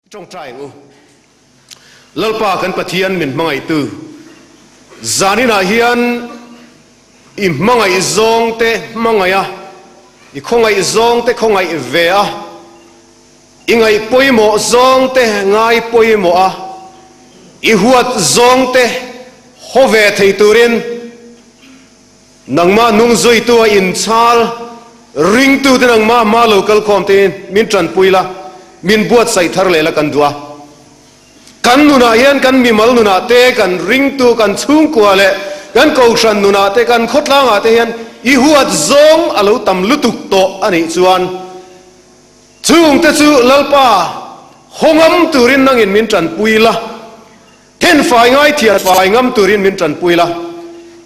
I tawngtai ang u. Lalpa kan Pathian min hmangaihtu, zaninah hian i hmangaih zawngte hmangaih a, i khawngaih zawngte khawngaih ve a, i ngaih pawimawh zawngte ngai pawimawh a, i huat zawngte haw ve thei turin, Nangmah hnungzuitu a inchhal ringtute nangmah hma lo kal khawm te min tanpui la, min buatsaih thar leh la kan duh a. Kan nunah hian kan mimal nunah te, kan ringtu, kan chhungkua leh kan kohhran nunah te, kan khawtlangah te hian i huat zawng a lo tam lutuk tawh a nih chuan chungte chu Lalpa hawngam turin nangin min tanpui la. Then fai ngai thian fai ngam turin min tanpui la,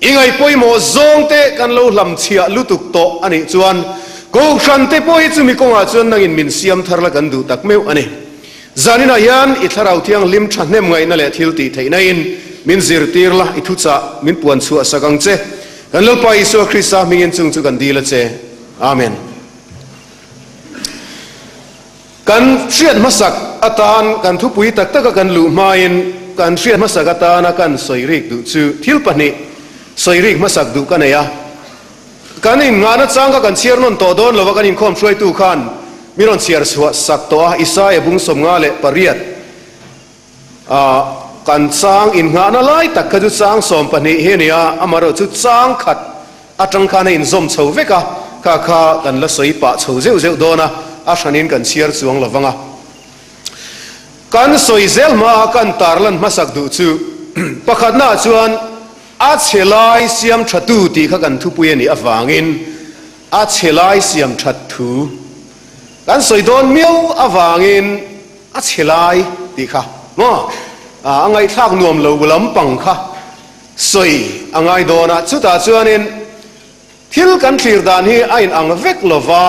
i ngaih pawimawh zawng te kan lo hlam chhiah lutuk tawh a nih chuan Kohhran te pawh hi chumi kawngah chuan nangin min siam thar la kan duh tak meuh a ni. Zaninah hian i Thlarau Thianghlim thahnem ngaihna leh thil tih theihna in min zirtir la, i thuchah min puan chhuah sak ang che. Kan Lalpa Isua Krista hmingin chung chu kan dil a che. Amen. Kan hriat hmasak atan kan thupui tak taka kan luh hmain kan hriat hmasak atana kan sawi rik duh chu thil pahnih sawi rik hmasak duh ka nei a. Kan innghahna chang kha kan chhiar nawn tawh dawn lova kan inkhawm hruaitu khan min rawn chhiar chhuah sak tawh a, Isaia bung 58 a kan chang innghahna lai tak kha chu chang 12 hi a ni a, amaherawh chu chang khat atang khan a inzawm chho vek a, kha kha kan la sawi pah chho zeuh zeuh dawn a, a hranin kan chhiar chuang lo vang a. Kan sawi zel hmaa kan tarlan hmasak duh chu pakhatnaah chuan a chhe lai siam thatu tih kha kan thupui a nih avangin a chhe lai siam that thu kan sawi dawn miau avangin a chhe lai tih kha maw a ngaihthlak nuam lo lampang kha Sawi a ngai dawn a, chutah chuanin thil kan thlir dan hi a inang vek lo va,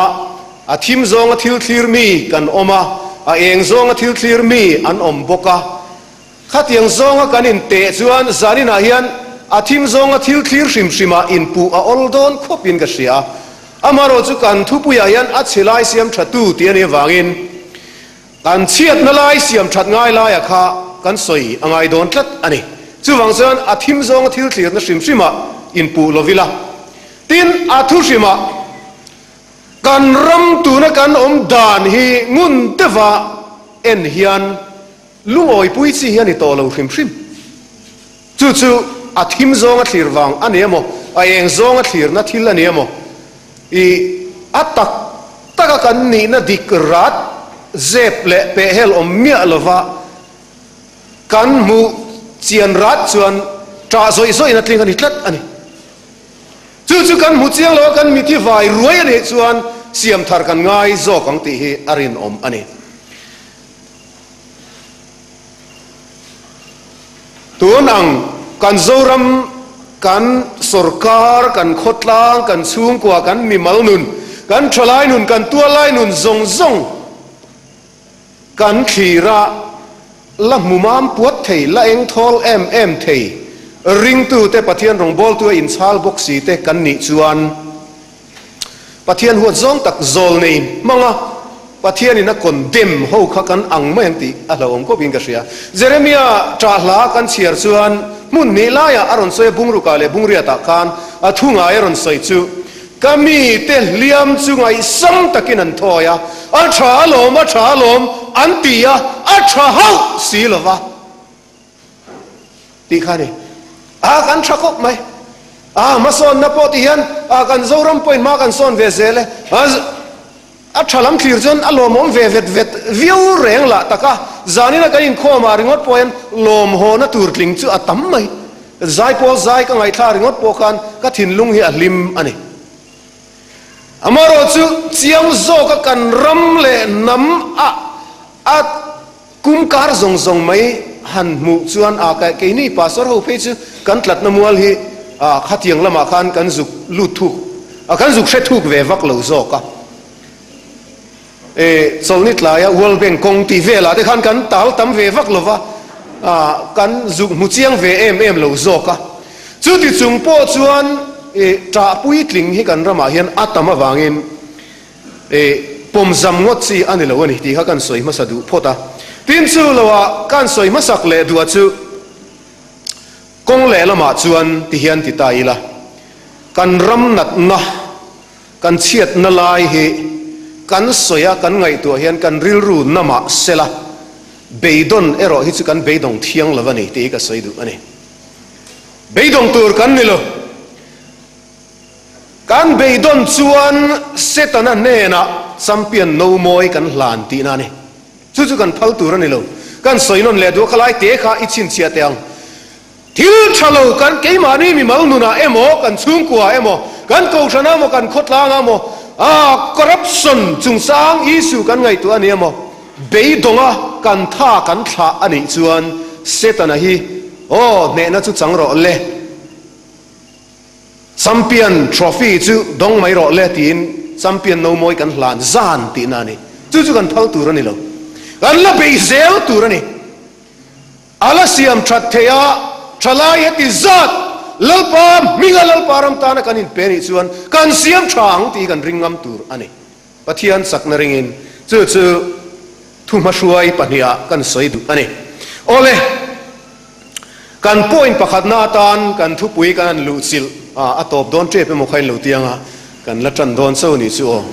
a thim zawnga thil thlir mi kan awm a, a eng zawnga thil thlir mi an awm bawk a. Khatiang zawnga kan inteh chuan zaninah hian a thim zawnga thil thlir hrim hrimah inpuh a awl dawn khawpin ka hria a. Amaherawhchu chu kan thupuiah hian a chhe lai siam thatu tih a nih avangin Kan chhiatna lai siam that ngai laia kha kan sawi a ngai dawn tlat a ni. Chuvang chuan a thim zawnga thil thlirna hrim hrimah inpuh lo ila. Tin, a thu hrimah kan ram tuna kan awm dan hi ngun deuha en hian lungawipui chi hi a ni tawh lo hrim hrim. Chu chu a thim zawnga thlir vang a ni emaw, a eng zawnga thlirna thil a ni emaw, i a tak taka kan nihna dik rat zep leh pehhel awm miah lova kan hmuh chian rat chuan ṭah zawih zawihna tling a ni tlat a ni. Chu chu kan hmu chiang lo a, kan mithi vai ruai a nih chuan siam thar kan ngai zawk ang tih hi a rinawm a ni. Tun ang kan Zoram, kan sorkar, kan khawtlang, kan chhungkua, kan mimal nun, kan thalai nun, kan tualai nun zawng zawng kan thlir a, la hmu mam puat thei, la eng thawl em em thei, ringtute Pathian rawngbawltu a inchhal bawk si te kan nih chuan, Pathian huat zawng tak zawl nei hmanga Pathianin a condemn ho kha kan ang mai ang tih a hlauhawm khawpin ka hria. Jeremia ṭah hla kan chhiar chuan hmun hnih laiah a rawn sawi a, bungrukah leh bungriatah khan a thu ngai a rawn sawi chu, Ka mite hliam chu ngaihsam takin an thawi a, a ṭha alawm, a ṭha alawm an ti a, a ṭha hauh si lo va. Tih kha a ni. A kan tha khawp mai. A hmasawnna pawh ti hian a kan Zoram pawhin hma kan sawn ve zel e. A a tha lam thlir chuan a lawmawm ve vet vet viau reng lah tak a. Zanina kan inkhawm ah ringawt pawh hian lawmhawna tur tling chu a tam mai. Zaipawl zai ka ngaihthla ringawt pawh khan ka thinlung hi a hlim a ni. Amaherawh chu chiang zawka kan ram leh hnam a a Kum kar zawng zawng mai han hmuh chuan a keini pastor ho phei chu kan tlatna mual hi a khatiang lamah khan kan zuk lut thuk a kan zuk hre thuk ve vak lo zawk a. E chawlhni tlaia World Bank kawng tih velah te khan kan tal tam ve vak lo va, a kan zuk hmu chiang ve em em lo zawk a. Chuti chung pawh chuan e ṭah puitling hi kan ramah hian a tam avangin E, pawmzam ngawt chi a ni lo a ni tih kha kan sawi hmasa duh phawt a. Tin chu loah kan sawi hmasak leh duh a chu kawng lehlamah chuan ti hian ti ta ila, kan ram natna, kan chhiatna lai hi kan sawi a, kan ngaihtuah hian kan rilru na mah sela, beidawn erawh hi chu kan beidawng thiang lo a ni tih hi ka sawi duh a ni. Beidawng tur kan ni lo. Kan beidawn chuan Setana hnenah champion no mawi kan hlan tihna a ni. Chu chu kan phal tur a ni lo. Kan sawi nawn leh duh a, khalai te kha i chhinchhiah teh ang. Thil tha lo kan keimahni mimal nunah emaw, kan chhungkuaah emaw, kan kohhranah emaw, kan khawtlangah emaw, ah corruption chungchang issue kan ngaihtuah a ni emaw, beidawnga kan tha kan thlah a nih chuan Setana hi aw hnehna chu chang rawh le. Champion trophy chu dawng mai rawh le tiin champion no mawi kan hlan zan tihna a ni. Chu chu kan phal tur a ni lo. Kan la beih zel tur a ni. A la siam that theih a, thalai heti zat Lalpa hminga Lalpa ram tana kan inpe nih chuan kan siam tha ang tih kan ring ngam tur a ni. Pathian chakna ringin chu chu thuhmahruai pahniha kan sawi duh a ni. Awle. Kan point pakhatna atan kan thupui kan han luhchilh a, a tawp dawn tep emaw kha in lo tiang a, kan la tan dawn cho ni chu aw.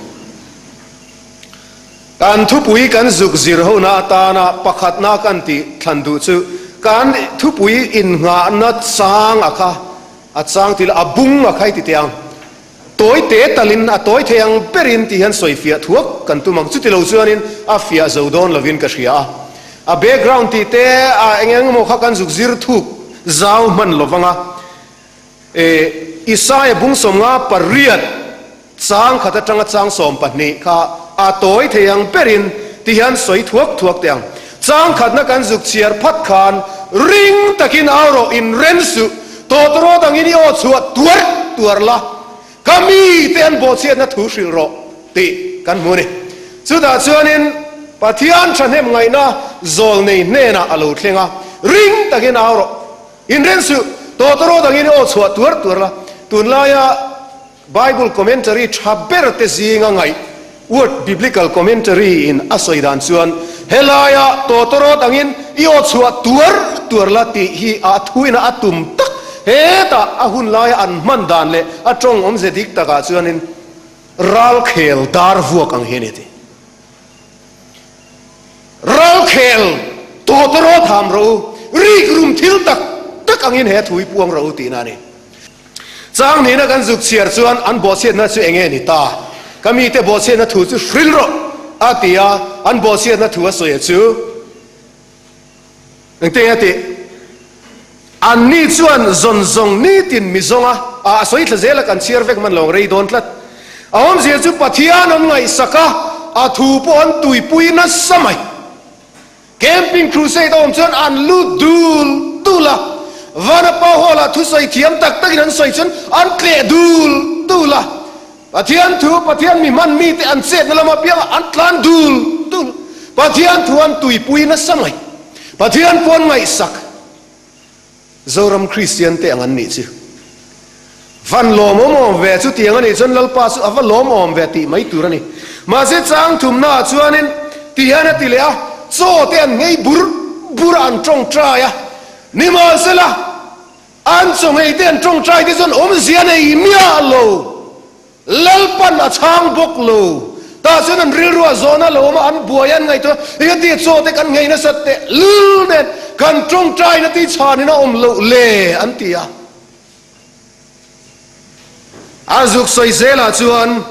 Kan thupui kan zuk zir hona atana pakhatna kan tih thlan duh chu kan thupui innghahna chang a kha, a chang tih lah a bung a kha i ti teh ang. Tawi te talin a tawi thei ang berin tih hian sawi fiah thuak kan tum ang. Chuti lo chuanin a fiah zo dawn lovin ka hria a. A background tih te a eng eng emaw kha kan zuk zir thuk zau hman lo vang a. E Isaia bung 58 chang khat atanga chang 12 kha a tawi thei ang berin ti hian sawi thuak thuak teh ang. Chang khatna kan zuk chhiar phat khan ring takin au rawh inren suh. Tawtawrawt angin i aw chhuah tuar tuar la, ka mite an bawhchhiatna thu hrilh rawh tih kan hmu a ni. Chutah chuanin Pathian thahnem ngaihna zawl nei hnenah a lo thleng a, ring takin au rawh, inren suh, tawtawrawt angin i aw chhuah tuar tuar la, tunlaia Bible commentary tha ber te zinga ngaih Word Biblical Commentary in a sawi dan chuan helaia tawtawrawt angin i aw chhuah tuar tuar la tih hi a thuina a tum tak hetah a hun laia an hman dan leh a tawng awmze dik takah chuanin ralkhel dar vuak ang hi a ni a ti. Ralkhel tawtawrawt ham rawh u, rikrum thil tak tak angin he thu hi puang rawh u tihna a ni. Chang nihna kan zuk chhiar chuan an bawhchhiatna chu enge ni ta? Ka mite bawhchhiatna thu chu hril rawh, a ti a, an bawhchhiatna thu a sawi chu engtin nge a tih? Anni chuan zawn zawng nitin mi zawnga a sawi thla zel a, kan chhiar vek hman lo ang rei dawn tlat. A awmzia chu Pathian an ngaihsak a, a thu pawh an tuipui nasa mai. Camping Crusade a awm chuan an lut dul dul a, Vanapa Hall-ah thusawi thiam tak takin an sawi chuan an tleh dul dul a, Pathian thu, Pathian mi hman mite an chetna lama piangah an tlan dul dul. Pathian thu an tuipui nasa mai. Pathian pawn ngaihsak. Zoram Kristian te ang an nih chu. Van lawmawm awm ve chu tiang a nih chuan Lalpa chu a va lawm awm ve tih mai tur a ni. Mahse chang thumna ah chuanin ti hian a ti leh a, chaw te an nghei bur bur a an tawngtai a, nimahsela an chaw nghei te an tawngtai te chuan awmzia nei miah lo. Lalpan a chhang bawk lo. Tah chuan an rilru a zawhna lo awm a, an buai an ngaihtuah a, Engati a chaw te kan nghei nasat teh lul nen kan tawngtaina tih chhanin a awm loh le an ti a. A zuk sawi zelah chuan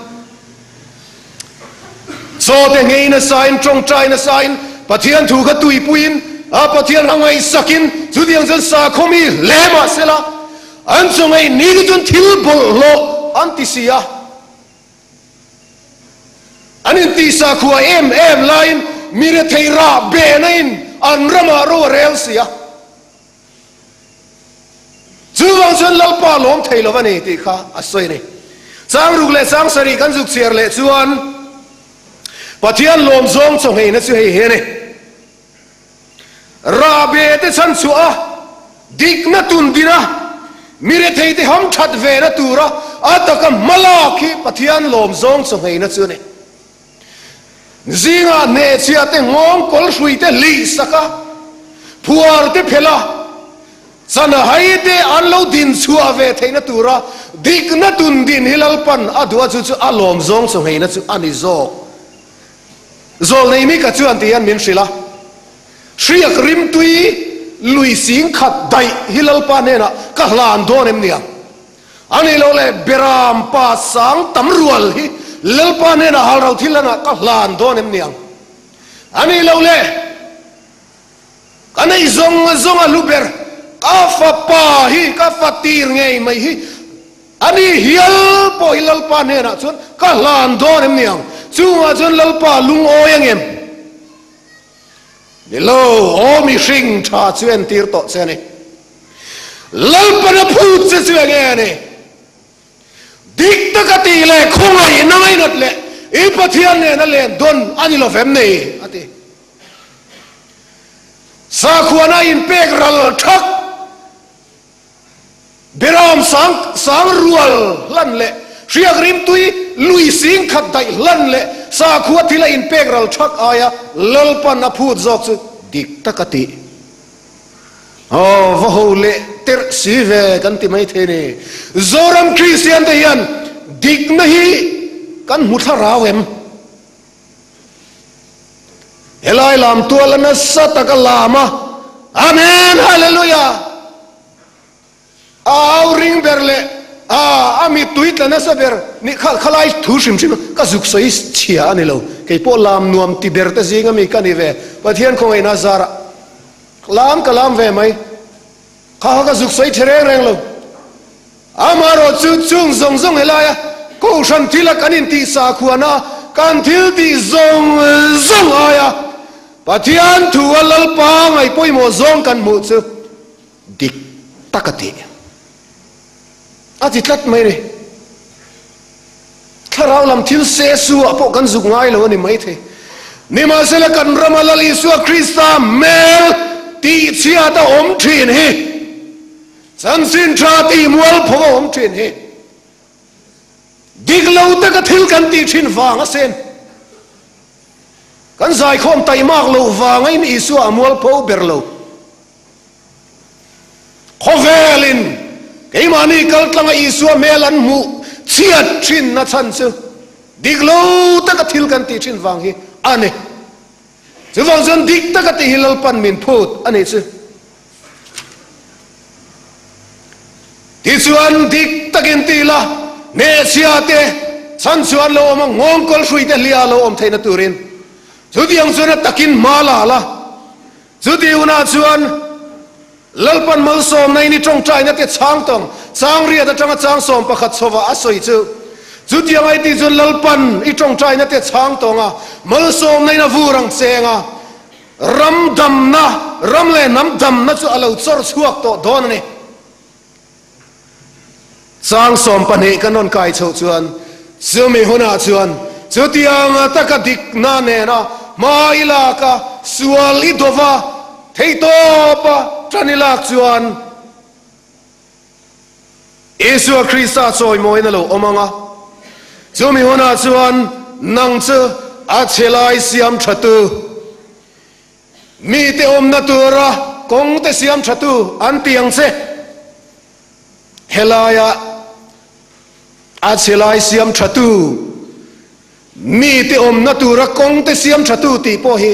chaw te nghei nasain tawngtai nasain Pathian thu kha tuipuiin a Pathian a ngaihsakin chutiang chuan sakhaw mi hle mah sela, An chunga in ni te chuan thil bawlhhlawh an ti si a, an intihsa khua em em laiin mi rethei rah behna in an ramah ro a rel si a. Chuvang chuan Lalpa lawm thei lo a ni tih kha a sawi a ni. Chang ruk leh chang sarih kan zuk chhiar leh chuan Pathian lawm zawng chawngheina chu hei hi a ni. Rahbe te chhan chhuah a, dikna tun din a, mi rethei te ham that ve na tura a taka hma lak hi Pathian lawm zawng chaw ngheina chu a ni. Zingah hnehchhiah te nghawng kawl hrui te hlih sak a, phuar te phelh a, chanahai te an lo din chhuah ve theihna tura dikna tun din hi Lalpan a duh a, chu chu a lawm zawng chaw ngheina chu a ni zawk. Zawlnei Mika chuan ti hian min hrilh a, Hriak rimtui lui sing khat daih hi Lalpa hnenah ka hlan dawn em niang? A nih loh leh Beram pa sang tam rual hi Lalpa hnenah halro thil lanah ka hlan dawn em niang? A nih loh leh ka neih zawng zawng a hlu ber ka fapa hi, ka fa tir ngei mai hi a ni hial pawh hi Lalpa hnenah chuan ka hlan dawn em niang? Chungah chuan Lalpa lungawi ang em? Ni lo, aw mihring tha chu entir tawh che a ni. Lalpan a phut che chu enge a ni? Dik taka tih leh khawngaihna ngainat leh i Pathian nena len dawn a ni lo vem nei, a ti. Sakhuana inpek ral thak. Beram sang sang rual hlan leh hriak rimtui lui sing khat daih hlan leh sakhua thil a inpek ral thak aia Lalpan a phut zawk chu dik tak a tih. Aw va ho leh terh si ve kan ti mai thei ni. Zoram Kristian te hian dikna hi kan hmu thlarau em? Helai lam tual a nasa taka lam a, Amen Hallelujah! A au ring ber leh a a mittui tla nasa ber ni kha khalai thu hrim hrim ka zuk sawi chhia a ni lo. Kei pawh lam nuam ti ber te zing ami ka ni ve. Pathian khawngaihna zarah lam ka lam ve mai. Kha kha ka zuk sawi tha reng reng lo. Amaherawh chu chung zawng zawng helaia Kohhran thila kan intih sakhuana kan thil tih zawng zawng aia Pathian thu a Lalpa ngaih pawimawh zawng kan hmuh chu dik tak a tih a ti tlat mai ni. Thlarau lam thil se su ah pawh kan zuk ngai lo a ni maithei. Nimahsela kan rama Lal Isua Krista hmel tihchhiat a awm thin hi Chanchin tha tih mualpho a awm thin hi dik lo taka thil kan tih thin vang a sen. Kan zaikhawm taimak loh vangin Isua a mualpho ber lo. Khawvelin keimahni kaltlanga Isua hmel an hmuh chhiat thinna chhan chu dik lo taka thil kan tih thin vang hi a ni. Chuvang chuan dik taka tih hi Lalpan min phut a nih chu. Tichuan dik takin ti ila, hnehchhia te chhan chuan lo awm a, nghawng kawlhrui te hlia lo awm theihna turin chutiang chuan a takin hma la la. Chuti hunah chuan Lalpan malsawmna in i tawngtaina te chhang tawng chang riat atanga chang 11 chhovah a sawi chu. Chutiang ai tih chuan Lalpan i tawngtaina te chhang tawng a, malsawmna in a vur ang cheng a. Ram damna, ram leh hnam damna chu a lo chawr chhuak tawh dawn a ni. Chang 12 kan rawn kai chhoh chuan chumi hunah chuan chutiang taka dikna nena hma i lak a, sual i dova, theihtawpa tan i lak chuan Isua Krista chawimawiin a lo awm ang a, chumi hunah chuan nang chu a chhe lai siam thatu, mite awmna tura kawngte siam thatu an ti ang che. Helaia a chhe lai siam thatu, mite awmna tura kawngte siam thatu tih pawh hi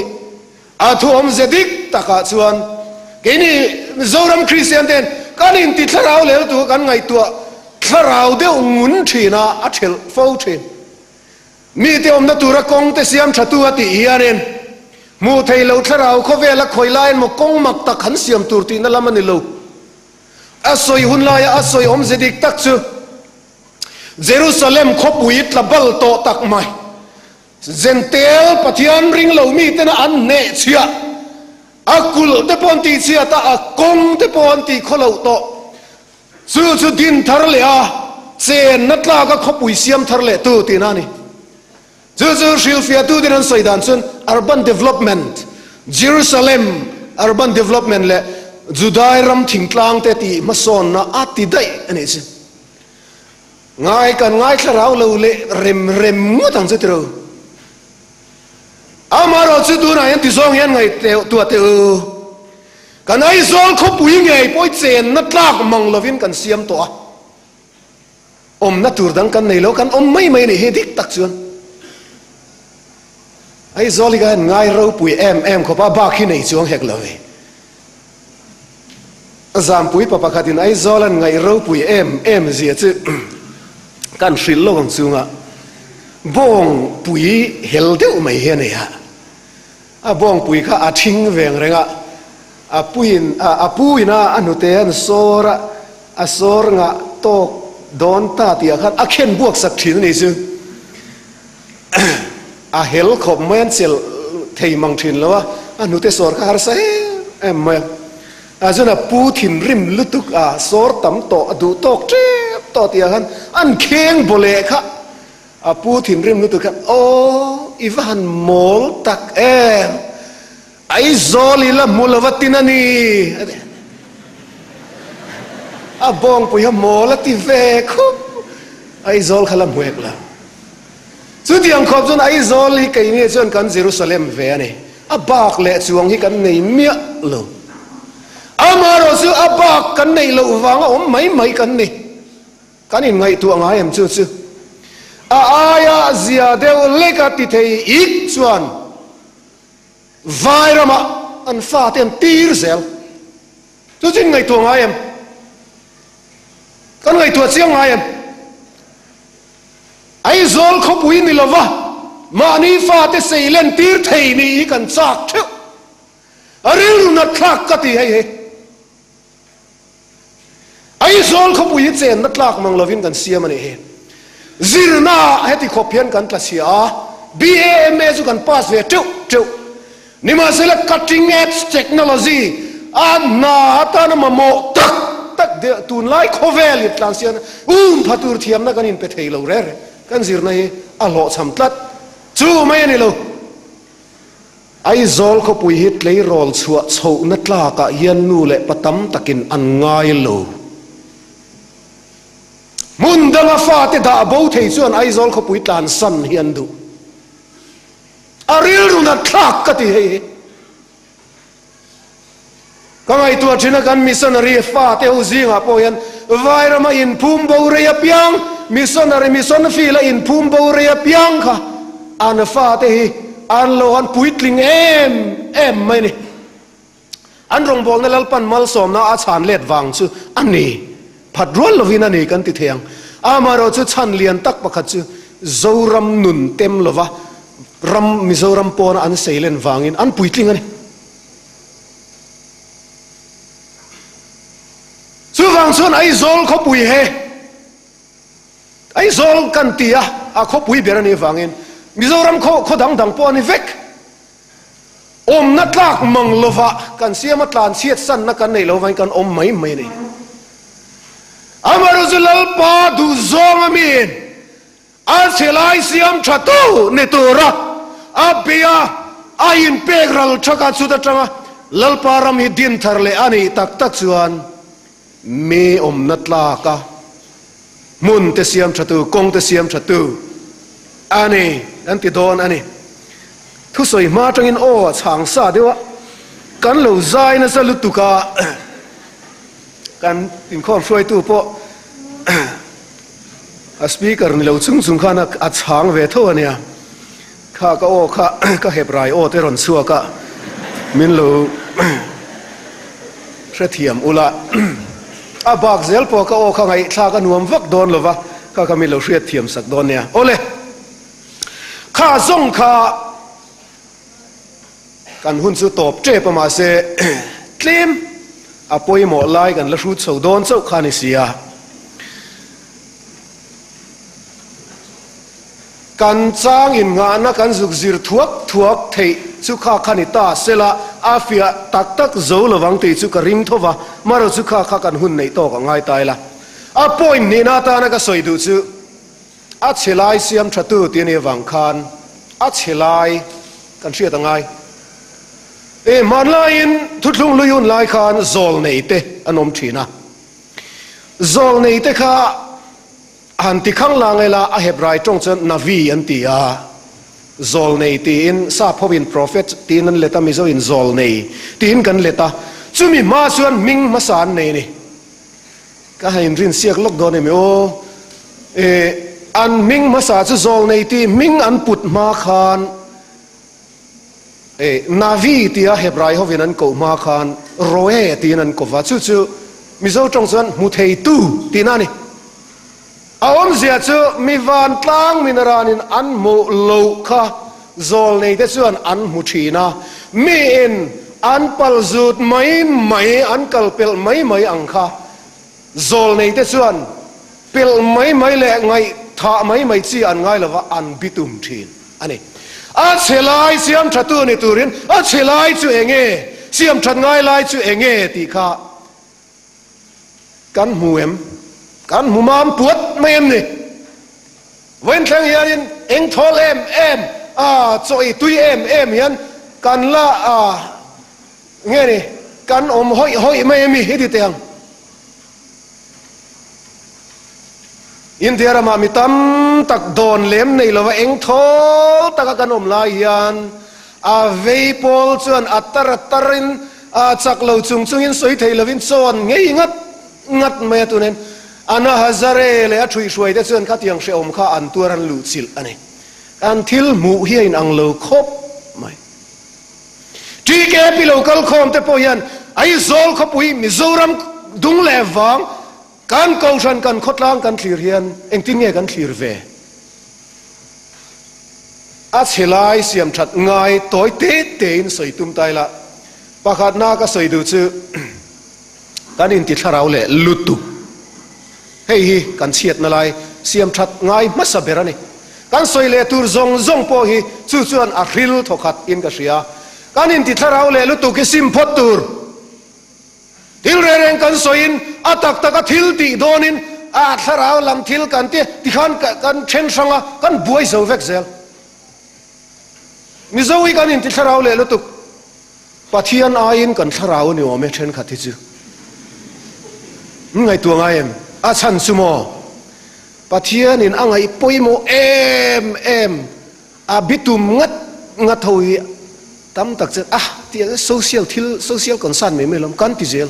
A thu awmze dik takah chuan keini Mizoram Kristian ten kan inti thlarau lel tu kan ngaihtuah thlarau deuh ngun thin a, a thelh fo thin. Mite awmna tura kawng te siam tha tu a tih hianin hmuh theih loh thlarau khawvela khawi laiin maw kawng mak tak han siam tur tihna lam a ni lo. A sawi hun laia a sawi awmze dik tak chu Jerusalem khawpui tla bal tawh tak mai. Zentel Pathian ring lo mi tena an hneh chhiah, a kulh te pawh an tih chhiat a, a kawng te pawh an tih khaw loh tawh. Chu chu din thar leh a, chenna tlaka khawpui siam thar leh tu tihna a ni. Chu chu hrilhfiahtu ten an sawi dan chuan urban development, Jerusalem urban development leh Judai ram thingtlang te tih hmasawnna a ti daih a nih chu. Ngai kan ngaithla rau lo leh rem rem ngawt ang chu tiro. Amaherawh chu tunah hian tizawng hian ngaihtuah teh u. Kan Aizawl khawpui ngei pawh i chenna tlak mang lovin kan siam tawh a. Awmna tur dang kan nei lo, kan awm mai mai a nih hi dik tak chuan. Aizawl hi ka han ngai ropui em em khawp a, bak hi nei chuang hek lo ve. Zampui pa pakhatin Aizawl an ngaih ropui em em zia chu kan hrilh lo ang chunga bawngpui hel deuh mai hi a nei a. A bawngpui kha a thing veng reng a, a puiin a pu ina a hnute an sawr a, a sawr ngah tawk dawn ta tih ah khan a khen buak sak thin a ni chu. A hel khawp mai an chelh thei mang thin lo a, a hnute sawr kha harsa em em mai a. A chuan a pu thinrim lutuk a, sawr tam tawh a duh tawk tep tawh tih ah khan an kheng baw leh kha. A pu thinrim lutuk khan, Aw, i va han mawl tak em! Aizawl i la hmu lo va tin a ni, a ti. A bawngpui kha mawl a ti ve khup. Aizawl kha la hmu hek lo. Chutiang khawp chuan Aizawl hi keini chuan kan Jerusalem ve a ni. A bak leh chuang hi kan nei miah lo. Amaherawh chu a bak kan neih loh vanga awm mai mai kan ni. Kan inngaihtuah ngai em chu chu? A aia zia deuh leka ti thei ik chuan vai ramah an fate an tir zel. Chu chu inngaihtuah ngai em? Kan ngaihtuah chiang ngai em? Aizawl khawpui ni lova mahni fate seilen tir thei nih hi kan chak theuh. A rilru nat thlak ka ti hei hi. Aizawl khawpui hi chenna tlak mang lovin kan siam a nih hi. Zirna ah heti khawp hian kan tla chhia a, BAMA chu kan pass ve teuh teuh. Nimahsela cutting edge technology a hna atana mamawh tak tak deuh tunlai khawvel in tlan sian um pha tur thiamna kan inpe thei lo reng reng. Kan zirna hi a hlawhchham tlat. Chu mai a ni lo. Aizawl khawpui hi tleirawl chhuah chhohna tlakah hian nu leh pa tam takin an ngai lo. Hmun danga fate dah bo thei chuan Aizawl khawpui tlansan hi an duh. A rilru nat thlak ka ti hei hi. Ka ngaihtuah thin a, kan missionary fate ho zingah pawh hian Vairama inphum bo rei apiang, missionary mission field a inphum bo rei apiang kha an fate hi an lo han puitling em em mai a ni. An rawngbawlna Lalpan malsawmna a chhan let vang chu a ni. Phat rual lovin a ni kan ti thei ang. Amaherawh chu chhan lian tak pakhat chu Zoram nun tem lova ram Mizoram pawna an seilen vangin an puitling a ni. Chuvang chuan Aizawl khawpui he Aizawl kan ti a, a khawpui ber a nih vangin Mizoram khaw khaw dang dang pawh a ni vek. Awmna tlak mang lova kan siam a tlan chhiat sanna kan neih loh vangin kan awm mai mai a ni. Amaherawhchu chu Lalpa duhzawng a miin A chhelai siam tha tu ni tura a bia a inpek ral thak a, chut atanga Lalpa ram hi din thar leh a nih tak tak chuan mi awmna tlak a hmun te siam tha tu, kawng te siam tha tu a ni an ti dawn a ni. Thusawi hma atangin aw a chhang sa deuh a, kan lo zai nasa lutuk a, kan inkhawm hruaitu pawh A speaker ni lo chung chung khan a chhang ve tho a nia. Kha ka aw kha ka hep rai aw te rawn chhuak a, min lo hrethiam ula. A bak zel pawh ka aw kha ngaihthlak a nuam vak dawn lo va, kha kha min lo hriatthiam sak dawn nia. Awle, kha zawng kha kan hun chu tawp tep a mahse tlem a pawimawh lai kan la hrut chho dawn chauh kha a ni si a. Kan chang innghahna kan zuk zir thuak thuak theih chu kha kha ni ta sela a fiah tak tak zo lovang tih chu ka ring tho va, marawh chu kha kha kan hun neih tawk a ngai ta ila. A point hnihna atana ka sawi duh chu A chhe lai siam tha tu tih a nih avang khan a chhe lai kan hriat a ngai. E hmanlaiin thuthlung hlui hun lai khan zawl nei te an awm thin a. Zawl nei te kha han ti khang la ngei la a Hebrai tawng chuan Navi an ti a. Zawlnei tiin sap hovin prophet tiin an let a, Mizoin zawlnei tiin kan let a, chumi hma chuan hming hmasa an nei a ni. Ka han inrinsiak lawk dawn em aw? Eh, an hming hmasa chu zawlnei tih hming an put hma khan eh, Navi tia Hebrai hovin an koh hma khan Roe tiin an ko va, chu chu Mizo tawng chuan hmu theitu tihna a ni. A awmzia chu mi vantlang minaranin an hmuh loh kha zawlneite chuan an hmu thin a, miin an pal zut mai mai, an kal pelh mai mai ang kha zawlneite chuan pelh mai mai leh ngaihthah mai mai chi an ngai lova an bitum thin a ni. A chhe lai siam thatu ni turin a chhe lai chu enge, siam that ngai lai chu enge tih kha Kan hmu em? Kan hmu mam puat mai em ni? Vawiin thleng hianin eng thawl em em a, chaw ei tui em em hian kan la a, nge ni, kan awm hawih hawih mai em i ti teh ang. India ramah mi tam tak dawn lem nei lova eng thawl taka kan awm lai hian a vei pawl chuan a tar a tarin a chak lo chung chungin sawi thei lovin chawn ngei ngat ngat mai a tunin Anna Hazare leh a ṭhuihhruai te chuan khatiang hrehawm kha an tuar an luhchilh a ni. An thil hmuh hi a inang lo khawp mai. TKP lo kal khawm te pawh hian Aizawl khawpui Mizoram dung leh vang Kan kohhran kan khawtlang kan thlir hian engtin nge kan thlir ve? A chhe lai siam that ngai tawi te tein sawi tum ta ila, pakhatna ka sawi duh chu kan inti thlarau leh lutuk. Hei hi kan chhiatna lai siam that ngai hmasa ber a ni. Kan sawi leh tur zawng zawng pawh hi chu chuan a hril thawkhat in ka hria. Kan inti thlarau leh lutuk hi sim phawt tur. Thil reng reng kan sawiin a tak taka thil tih dawnin a thlarau lam thil kan ti tikhan kan then hrang a, kan buai zo vek zel. Mizo hi kan inti thlarau leh lutuk. Pathian aiin kan thlarau a ni awm e thenkhat hi chu. Min ngaihtuah ngai em? A chhan chu maw? Pathianin a ngaih pawimawh em em A bitum ngat ngat ho hi tam tak chuan ah tih ang social thil social concern mai mai lawm kan ti zel.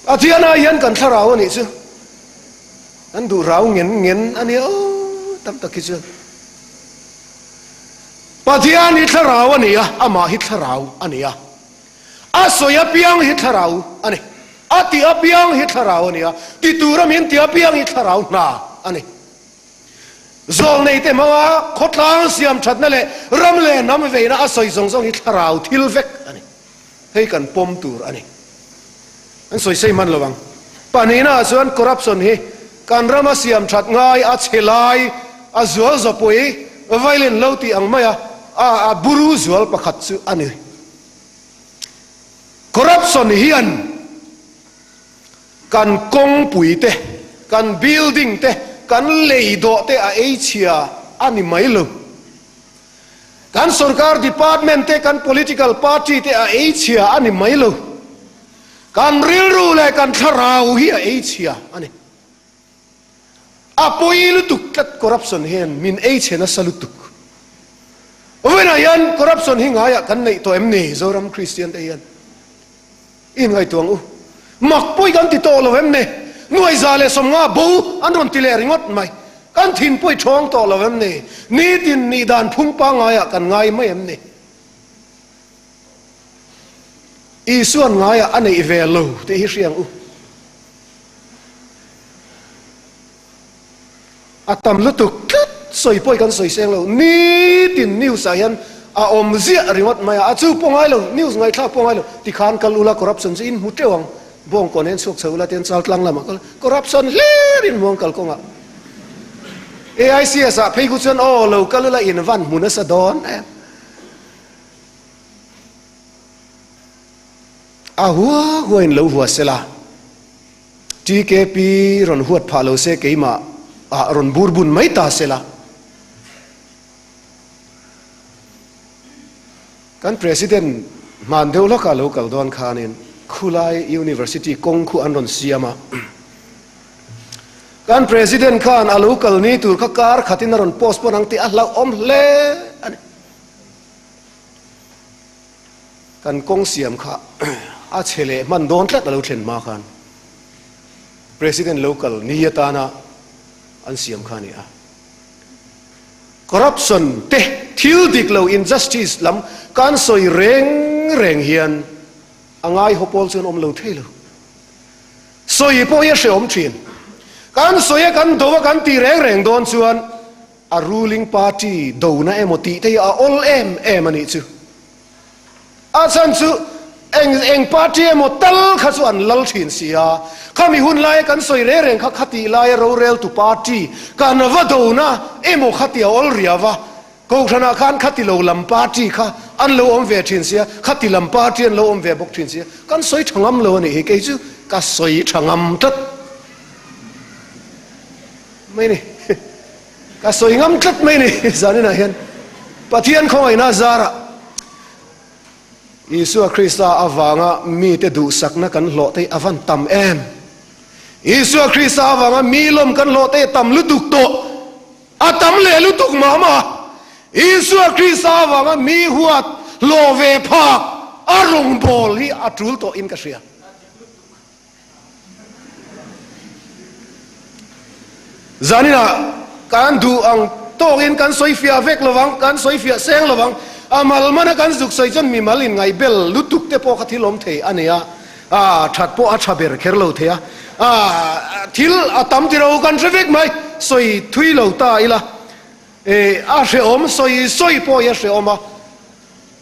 A thianah hian kan thlarau a nih chu kan duh rau ngen ngen a nia aw tam tak hi chuan. Pathian hi thlarau a ni a, amah hi thlarau a ni a. A sawi apiang hi thlarau a ni. A tih apiang hi thlarau a ni a, ti tura min tih apiang hi thlarau hna a ni. Zawlneite hmanga khawtlang siam thatna leh ram leh hnam veina a sawi zawng zawng hi thlarau thil vek a ni. Hei kan pawm tur a ni. An sawi sei hman lo ang. Pahnihnaah chuan corruption hi kan rama siam that ngai a chhe lai a zual zawpui violent lo tih ang maia a buru zual pakhat chu a ni. Corruption hian Kan kawngpui te, kan building te, kan lei dawh te a ei chhia a ni mai lo. Kan sorkar department te, kan political party te a ei chhia a ni mai lo. Kan rilru leh kan thlarau hi a ei chhia a ni. A pawi lutuk tlat corruption hian min ei chhe nasa lutuk. Vawiinah hian corruption hi ngaiah kan neih tawh em ni Zoram Kristian te hian? I inngaihtuah ang u. Mak pawi kan ti tawh lo em ni? Nuaiza leh 50 bo an rawn ti leh ringawt mai. Kan thin pawi thawng tawh lo em ni? Nitin nih dan phung pangaiah kan ngai mai em ni? Isuan ngaiah a neih ve lo tih hi hria ang u. A tam lutuk tlat sawi pawh i kan sawi seng lo. Nitin news ah hian a awm ziah ringawt mai a, a chu pawh ngai lo, news ngaihthlak pawh ngai lo. Tikhan kal ula corruption chu in hmu teuh ang, bawngkawn hian chhuak chho ula tian Chaltlang lamah kal corruption hlir in hmu ang kalkawngah. AICS ah phei khu chuan aw lo kal ula in van hmu nasa dawn em. A hua hua in lo hua sela. TKP rawn huat phah lo se keimah ah rawn bur bun mai ta se la. Kan President hman deuh lawkah lo kal dawn khanin khulai University kawng khu an rawn siam a. Kan President khan a lo kal ni tur kha kar khatin a rawn postpone ang tih a hlauhawm hle a ni. Kan kawng siam kha a chhe leh hman dawn tlat a lo thlen hma khan President lo kal ni atana an siam kha a ni a. Corruption te thil dik lo injustice lam kan sawi reng reng hian a ngaihaw pawl chuan awm lo thei lo. Sawi pawh hi a hrehawm thin. Kan sawi a kan do a kan tih reng reng dawn chuan a ruling party dona emaw tih te hi a awl em em a nih chu. A chhan chu eng eng party emaw tal kha chu an lal thin si a, khami hun laia kan sawi reng reng kha khatih laia roreltu party kan va dona emaw kha ti a awl riau a, Kohhranah khan khati lo lam party kha an lo awm ve thin sia, khati lam party an lo awm ve bawk thin sia, kan sawi tha ngam lo a nih hi, kei chu ka sawi tha ngam tlat mai ni, ka sawi ngam tlat mai ni zaninah hian Pathian khawngaihna zarah Isua Krista avanga mite duhsakna kan hlawh te hi a van tam em, Isua Krista avanga mi lawm kan hlawh te hi a tam lutuk tawh. A tam leh lutuk mah mah. Isua Krista avanga mi huat hlawh ve phak a rawngbâwl hi a ṭul tawhin ka hria. Zaninah kan duh ang tawkin kan sawi fiah vek lo vang, kan sawi fiah seng lo vang. A mal mana kan zuk sawi chuan mimal inngaihbel lutuk te pawh kha thil awm thei a ni a. A that pawh a tha ber kher lo thei a, a thil a tam ti ro kan hre vek mai, sawi thui lo ta ila, e a hrehawm sawi sawi pawh hi a hrehawm a,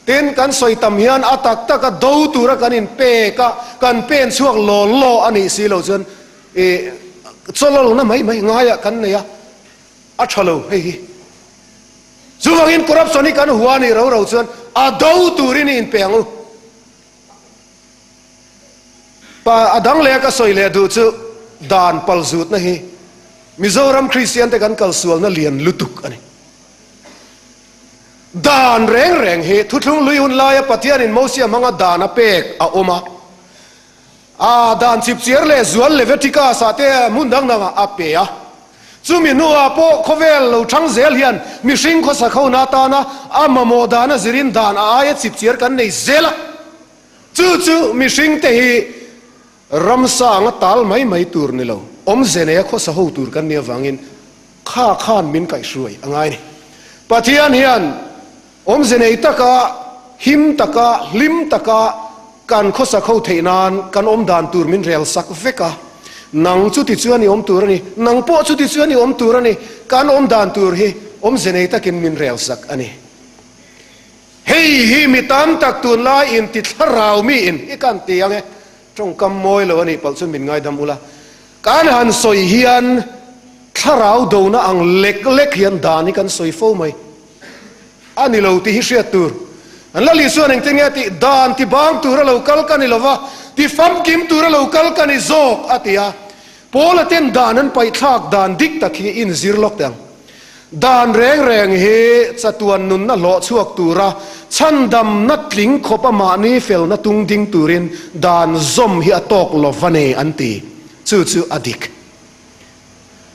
tin kan sawi tam hian a tak tak a do tura kan in pek a, kan pen chhuak law law a nih si lo chuan e chawlawlna mai mai ngaiah kan nei a, a tha lo hei hi. Chuvangin corruption hi kan hua nih ro ro chuan a do turin i inpe ang u. Pa a dang leh a ka sawi leh duh chu dan palzutna hi Mizoram Kristian te kan kalsualna lian lutuk a ni. Dan reng reng hi thuthlung lui hun laia Pathianin Mosia hmanga dan a pek a awm a. A dan chipchiar leh zual Leviticus ah te hmun dang dangah a pe a. Chumi hnuah pawh khawvel lo thang zel hian mihring khawsakhona atana a mamawh dana zirin dan a aia chipchiar kan nei zel a. Chu chu mihringte hi ramsa anga tal mai mai tur ni lo, awmze neia khawsa ho tur kan nih avangin kha khan min kaihhruai a ngai a ni. Pathian hian Awmze nei taka, him taka, hlim taka kan khawsak ho theih nan kan awm dan tur min rel sak vek a. Nang chuti chuan i awm tur a ni, nang pawh chuti chuan i awm tur a ni, kan awm dan tur hi awmze nei takin min rel sak a ni. Hei hi mi tam tak tunlai inti thlarau mi in i kan ti ang e, tawngkam mawi lo a nih palh chuan min ngaidam ula. Kan han sawi hian thlarau dona ang lek lek hian dan hi kan sawi fo mai. A ni lo tih hi hriat tur. An la Lisuan engtin nge tih dan ti bang tura lo kal ka ni lo va, ti famkim tura lo kal ka ni zawk a ti a. Paula ten dan an paihthlak dan dik tak hi inzir lawk teh ang. Dan reng reng hi chatuan nunna hlawh chhuak tura chhandamna tling khawpa mahni felna tung ding turin dan zawm hi a tawk lo va nei an ti. Chu chu a dik.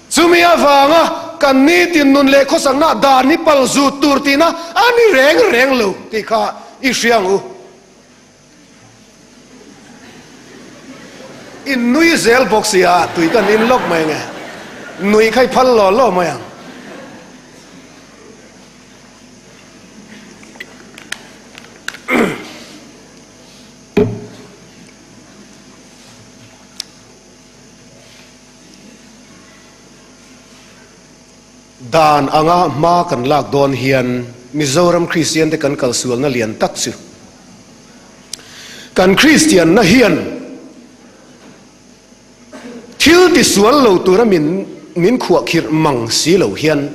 Chumi avanga kan nitin nun leh khawsakna dan hi pal zut tur tihna a ni reng reng lo tih kha i hria ang u. In nui zel bawk si a, tui kan in lawk mai nge? Nui kha i phal law law mai ang. Dan anga hma kan lak dawn hian Mizoram Kristian te kan kalsualna lian tak chu kan Kristianna hian thil tisual lo tura min min khuahkhirh mang si lo hian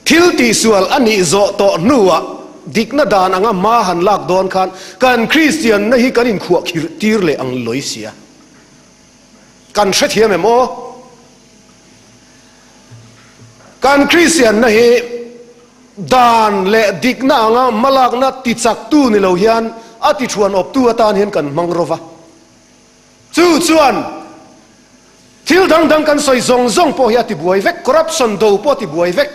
thil tihsual a nih zawh tawh hnuah dikna dan anga hma han lak dawn khan kan Kristianna hi kan inkhuahkhirh tir leh ang lawi sia. Kan hrethiam em aw? Kan Kristianna hi dan leh dikna anga hmalakna tichaktu ni lo hian a tithuan awptu atan hian kan hmang ro va. Chu chuan. Thil dang dang kan sawi zawng zawng pawh hi a tibuai vek, corruption do pawh a tibuai vek.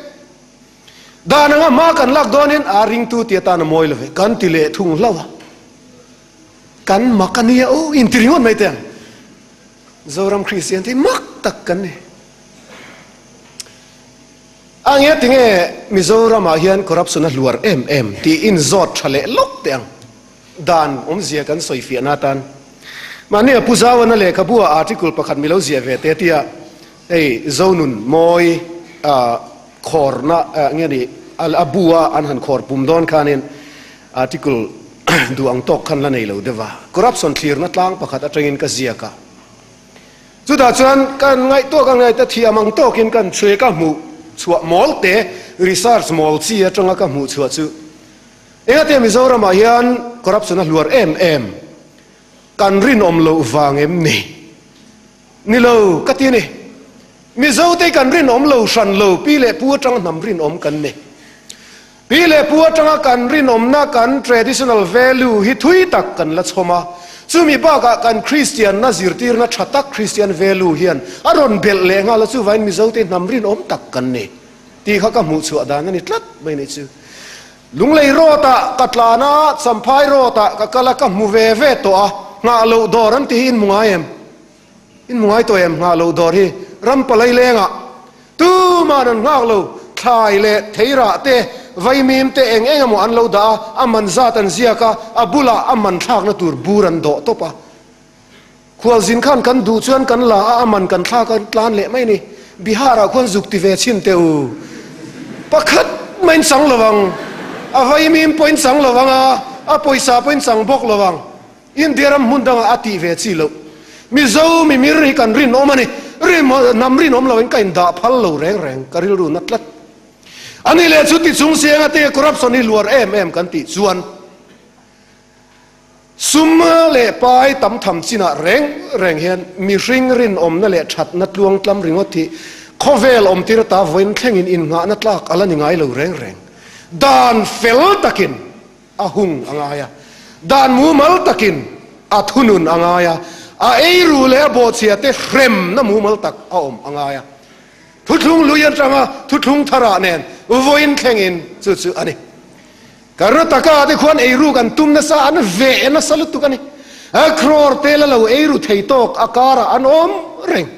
Dan anga hma kan lak dawnin a ringtu ti atan a mawi lo ve, kan ti leh thung hlauh a. Kan mak a nia u, inti ringawt mai teh ang. Zoram Kristian te hi mak tak kan ni. A nge tinge Mizoramah hian corruption a hluar em em tih inzawt tha leh lawk teh ang. Dan awmzia kan sawi fiahna atan mahni a Pu Zauana lehkhabu ah article pakhat mi lo ziah ve te tia hei Zonun mawi khawrna nge ni a bu a an han khawr pum dawn khanin article duh ang tawk khan la nei lo deuh a. Corruption thlirna tlang pakhat atangin ka ziak a. Chutah chuan kan ngaihtuah ka ngaihtuah thiam ang tawkin kan chhui ka hmuh chhuah mawl te research mawl chi atanga ka hmuh chhuah chu Engate Mizoramah hian corruption a hluar em em kan rinawm loh vang em ni? Ni lo ka ti a ni. Mizote kan rinawm lo hran lo pi leh pu atanga hnam rinawm kan ni. Pi leh pu atanga kan rinawmna kan traditional value hi thui tak kan la chhawm a, chumi bakah kan Kristianna zirtirna tha tak Christian value hian a rawn belh leh nghal a, chuvangin Mizote hnam rinawm tak kan ni tih kha ka hmuh chhuah dan a ni tlat mai ni chu. Lunglei road ah ka tlan a, Champhai road ah ka kal a, ka hmu ve ve tawh a, nghah loh dawr an ti hi in hmu ngai em? In hmu ngai tawh em nghah loh dawr hi? Ram palai lengah tuman an nghak lo, thlai leh theirah te, vaimim te eng eng emaw an lo dah a, a man zat an ziak a, a bulah a man thlakna tur bur an dawh tawp a. Khualzin khan kan duh chuan kan la a, a man kan thlak a tlan leh mai a ni. Bihar ah khuan zuk ti ve chhin teh u. Pakhat mah in chang lo ang. A vaimim pawh in chang lo ang a, a pawisa pawh in chang bawk lo ang. India ram hmun dangah a tih ve chi loh. Mizo mimir hi kan rinawm a ni. Hnam rinawm lo in ka indah phal lo reng reng, ka rilru na tlat. A ni leh chu ti chung sianga te corruption hi luar em em kan tih chuan Sum leh pai tam tham chinah reng reng hian mihring rinawmna leh thatna tluang tlam ringawt hi khawvel awmtir ata vawiin thlengin innghahna tlak a la ni ngai lo reng reng. Dan fel takin a hung a ngai a, dan mumal takin a thunun a ngai a, a eiru leh a bawhchhia te hremna mumal tak a awm a ngai a. Thuthlung lui atanga thuthlung tharah nen vawiin thlengin chu chu a ni. Karnataka te khuan eiruk an tum nasa, an veh nasa lutuk a ni. A crore te la lo eiru thei tawk a karah an awm reng.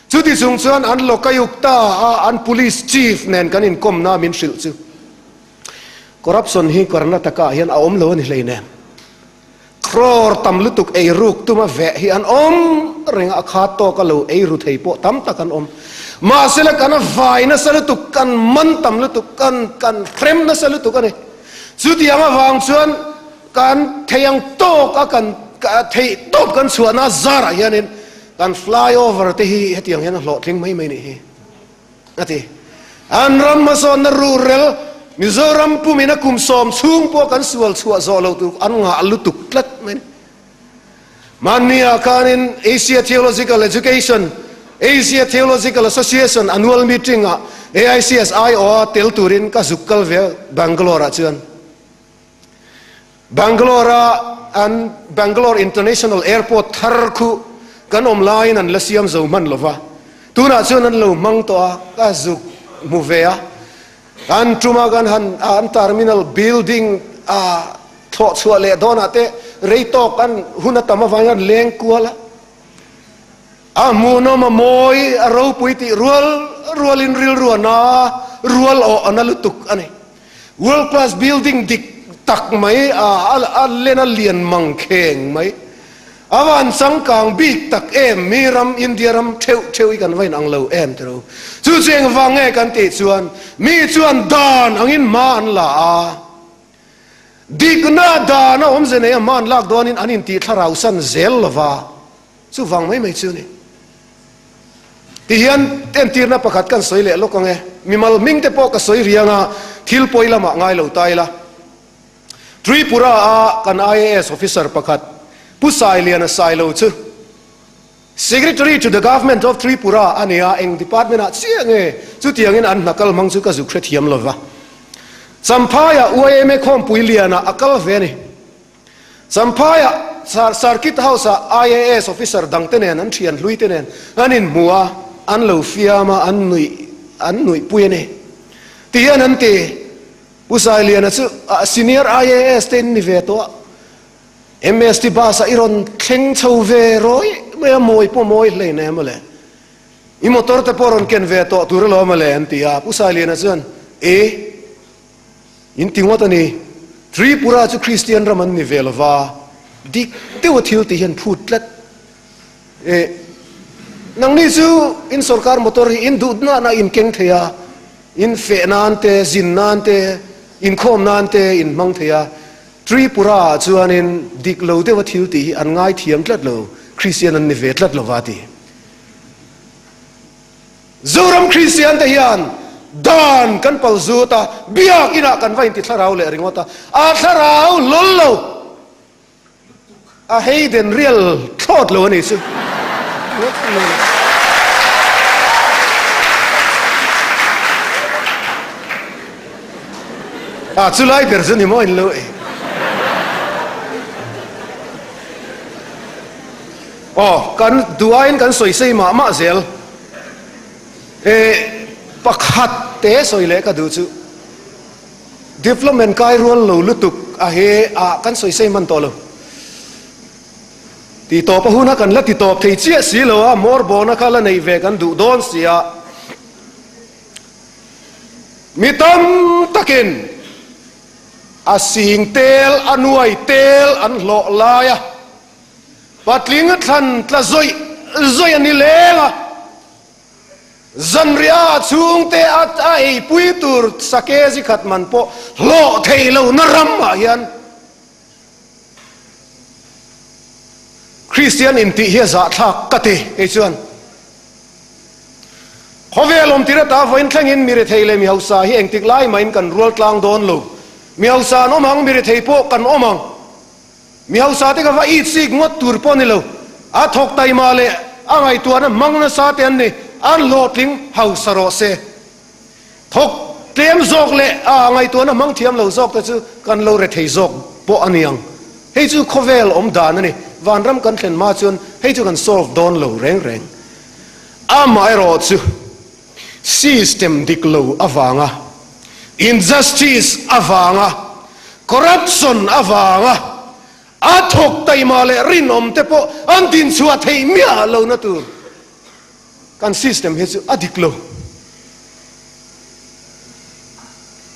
Chuti chung chuan an Lokayukta a an police chief nen kan inkawmna min hrilh chu corruption hi Karnataka ah hian a awm lo a ni hleinem. Crore tam lutuk eiruk tuma veh hi an awm reng a, a khat tawka lo eiru thei pawh tam tak an awm. Mahsela kan a vai nasa lutuk, kan man tam lutuk, kan kan hrem nasa lutuk a ni. Chutiang avang chuan kan thei ang tawk a kan theih tawp kan chhuahna zarah hianin kan flyover te hi hetiang hian a hlawhtling mai mai nih hi. A ti. An ram hmasawnna ruhrel Mizoram pumin a kum 10 chhung pawh kan sual chhuah zawh loh tur an ngah lutuk tlat mai a ni. Mahnia khanin Asia Theological Education, Asia Theological Association annual meeting ah AICS aiawha tel turin ka zuk kal ve a Bangalore ah chuan. Bangalore a an Bangalore International Airport thar khu kan awm laiin an la siam zo hman lo va, tunah chuan an lo hmang tawh a, ka zuk hmu ve a, an tuma kan han an terminal building a thlawh chhuah leh dawnah te rei tawk an hun a tam avangin an leng kual a, a hmuhnawm a mawi a ropui tih rual rualin rilru a na rual awh a na lutuk a ni. World class building dik tak mai a a len a lian mang kheng mai. A van changkang bik tak em mi ram India ram theuh theuh hi kan va inang lo em tiro. Chu chu engvang nge kan tih chuan mi chuan dan angin hma an la a. Dikna dan a awmze nei a hma an lak dawnin an intih thlarau san zel lova. Chuvang mai mai chu ni. Tihian entirna pakhat kan sawi leh lawk ang e. Mimal hming te pawh ka sawi riang a, thil pawi lamah ngai lo ta ila. Tripura a kan IAS officer pakhat Pu Sailiana Sailo chu Secretary to the Government of Tripura a ni a, eng department ah chiah nge chutiangin an hna kal hmang chu ka zuk hrethiam lova. Champhaiah YMA khawmpui lianah a kal ve a ni. Champhaiah. Circuit House ah IAS officer dang te nen an thian hlui te nen an inhmu a, an lo fiam a, an nuih an nuih pui a ni. Ti hian an ti, Pu Sailiana chu senior IAS te in ni ve tawh a, MST bus ah i rawn thleng chho ve rawi mai a, mawi pawh mawi hlein em mawle. I motor te pawh rawn ken ve tawh tur alawm mawle an ti a, Pu Sailiana chuan, E, in ti ngawt a ni, Tripura chu Kristian ram an ni ve lova, dik deuha thil tih hian phut tlat. E, nangni chu in sorkar motor hi in duh nahna in keng thei a, in feh nan te, zin nan te, inkhawm nan te in hmang thei a, Tripura ah chuanin dik lo deuha thil tih hi an ngaithiam tlat lo, Kristian an ni ve tlat lova a ti. Zoram Kristian te hian dan kan pal zut a, biak inah kan va inti thlarau leh ringawt a, a thlarau hlawl lo, a heiden rial thlawt lo a nih chu. A chu lai ber chu ni maw in lo e. Aw kan duh aiin kan sawi sei mah mah zel. E pakhat te sawi leh ka duh chu development kai rual lo lutuk a he ah kan sawi sei hman tawh lo. Ti tawp a hun a kan la ti tawp thei chiah si lo a, hmawr bawna kha la neih ve kan duh dawn si a. Mi tam takin a sing tel a nuai tel an hlawh lai a, patling a thlan tla zawih zawih a ni leng a, zanriah a chhungte a a eipui tur sake zikhat man pawh hlawh thei lo na ramah hian Kristian intih hi a zahthlak ka ti kei chuan. Khawvel awm tir ata vawiin thlengin mi rethei leh mi hausa hi engtik lai mahin kan rual tlang dawn lo. Mi hausa an awm ang, mi rethei pawh kan awm ang. Mi hausa te ka va itsik ngawt tur pawh ni lo. A thawk taima leh a ngaihtuahna hmang nasa te an ni, an hlawhtling hausa rawh se. Thawk tlem zawk leh a ngaihtuahna hmang thiam lo zawk te chu kan lo rethei zawk pawh a ni ang. Hei chu khawvel awm dan a ni. Vanram kan thlen hma chuan hei chu kan solve dawn lo reng reng. Amaherawhchu system dik lo avanga, injustice avanga, corruption avanga a thawk taima leh rinawm te pawh an dinchhuah theih miah lohna tur Kan system hi chu a dik lo.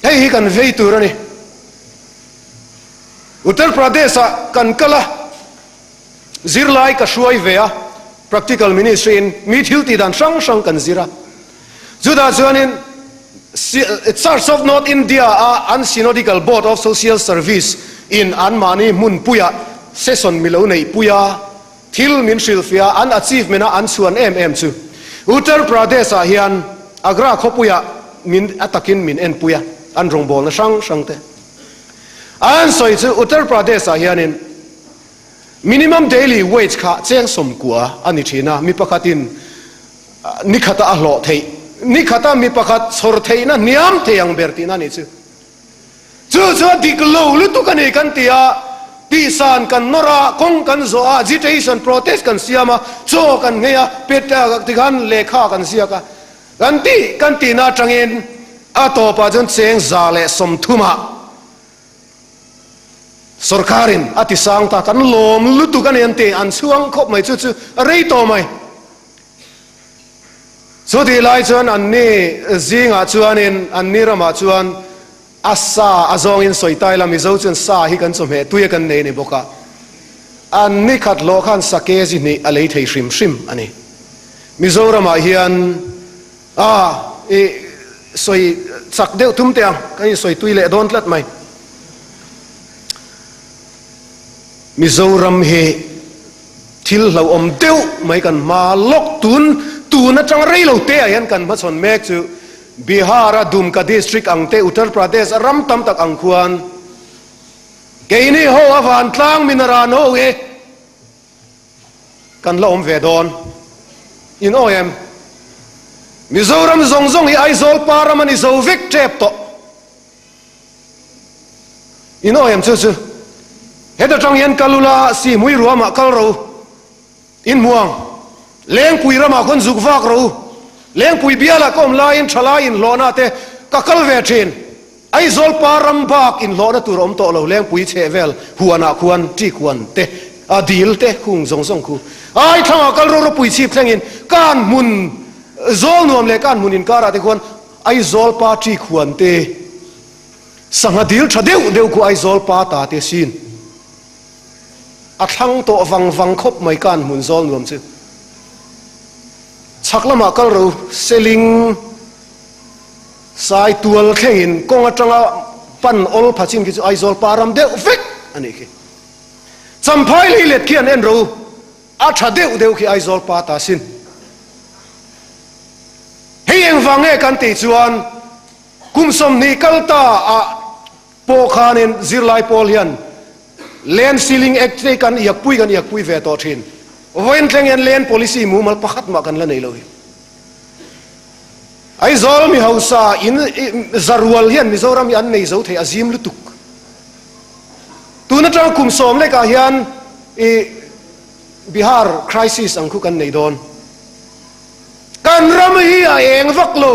Hei hi kan vei tur a ni. Uttar Pradesh ah kan kal a, zirlai ka hruai ve a, practical ministry in mi thil tih dan hrang hrang kan zir a. Chutah chuanin Church of North India a an Synodical Board of Social Service in anmahni hmunpuiah session milo neihpui a, Thil min hrilhfiah an achievement a an chhuan em em chu Uttar Pradesh ah hian Agra khawpuiah min a takin min enpui a, an rawngbawlna hrang hrang te an sawi chu Uttar Pradesh ah hianin minimum daily wage kha cheng 90 a ni thin a, mi pakhatin ni khata a hlawh theih, ni khata mi pakhat chhawr theihna hniam thei ang ber tihna a nih chu. Chu chu a dik lo lutuk a ni kan ti a, tihsan kan nawr a, kawng kan zawh a, agitation, protest kan siam a, chaw kan nghei a, pet tikhan lehkha kan ziak a, kan tih kan tihna atangin a tawpah chuan cheng 130 ah sorkarin a ti sang ta, kan lawm lutuk a ni an ti, an chhuang khawp mai, chu chu a rei tawh mai. Chutih lai chuan anni zingah chuanin anni ramah chuan a sa a zawngin sawi tai la, Mizo chuan sa hi kan chawhmeh tui a kan nei a ni bawk a, anni khat hlawh khan sa kg hnih a lei thei hrim hrim a ni. Mizoramah hian a i sawi chak deuh tum teh ang, kan insawi tui leh dawn tlat mai. Mizoram hi. Thil hlauhawm deuh mai kan hma lawk tun tun atang rei lo te ah hian kan hmachhawn mek chu Bihar a Dumka district ang te Uttar Pradesh a ram tam tak ang khuan keini ho a vantlang minaran ho hi kan la awm ve dawn in awi em? Mizoram zawng zawng hi Aizawl pa ram a ni zo vek tep tawh. In awi em chu chu? Heta tang hian kal ula Sihmui ruamah kal ro in hmuang. Lengpui ramah khawn zuk vak ro u. Lengpui bialah ka awm laiin thalai inhlawhna te ka kal ve thin. Aizawl pa ram bak inhlawhna tur a awm tawh lo Lengpui chheh vel huanah khuan ṭik huan te a dil te khung zawng zawng khu. Ai thlangah kal ro ropui chhip thlengin kan hmun zawl nuam leh kan hmun inkarah te khuan Aizawl pa ṭik huan te Sangha dil tha deuh deuh khu Aizawl pa ta te sin. A thlang tawh vang vang khawp mai kan hmun zawl nuam chu. Chhak lamah kal ro Seling Sai tual thlengin kawng atanga pan awl pha chin khi chu Aizawl pa ram deuh vek a nih khi. Champhai lei let khi an en ro a tha deuh deuh khi Aizawl pa ta sin. Hei engvang nge kan tih chuan Kum 20 kal ta ah pawh khanin zirlai pawl hian Land Ceiling Act te kan iakpui kan iakpui ve tawh thin. Vawiin thleng hian Land Policy mumal pakhat mah kan la nei lo hi. Aizawl mi hausa in zarual hian Mizoram hi an nei zo thei a zim lutuk. Tun atanga kum sawm lekah hian i Bihar crisis ang khu kan nei dawn. Kan ram hi a eng vak lo.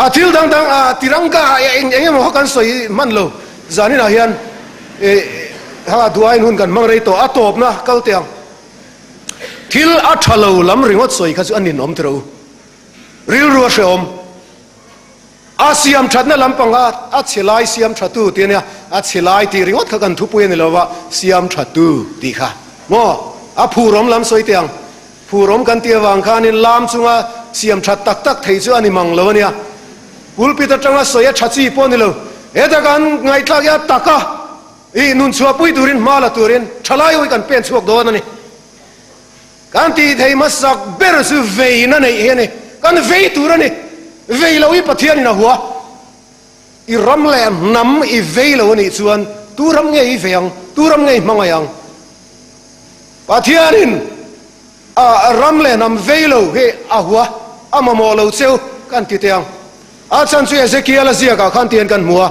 A thil dang dang a tirangka ah eng eng emaw kha kan sawi hman lo. Zanin ah hian ha duain hun kan hmang rei tawh a tawpna kal teh ang. Thil a tha lo lam ringawt sawi kha chu a ninawm tiro u. Rilru a hrehawm. A siam thatna lampang a a chhe lai siam thatu tih a nia, a chhe lai tih ringawt kha kan thupui a ni lo va, siam thatu tih kha maw a phurawm lam sawi teh ang. Phurawm kan tih avang khanin lam chunga siam that tak tak thei chu a ni mang lo a nia. Pulpit atanga sawi a tha chi pawh a ni lo. Heta kan ngaihthlak hi a tak a, ih nun chhuahpui turin hma la turin thalai ho hi kan pen chhuak dawn a ni. Kan tih thei hmasak ber chu veina neih hi a ni. Kan vei tur a ni. Vei lo hi Pathianin a hua. I ram leh hnam i vei lo a nih chuan tu ram nge i vei ang? Tu ram nge i hmangaih ang? Pathianin a ram leh hnam vei lo hi a hua, a mamawh lo cheu kan ti teh ang. A chhan chu Ezekiel-a ziakah khan tihian kan hmu a,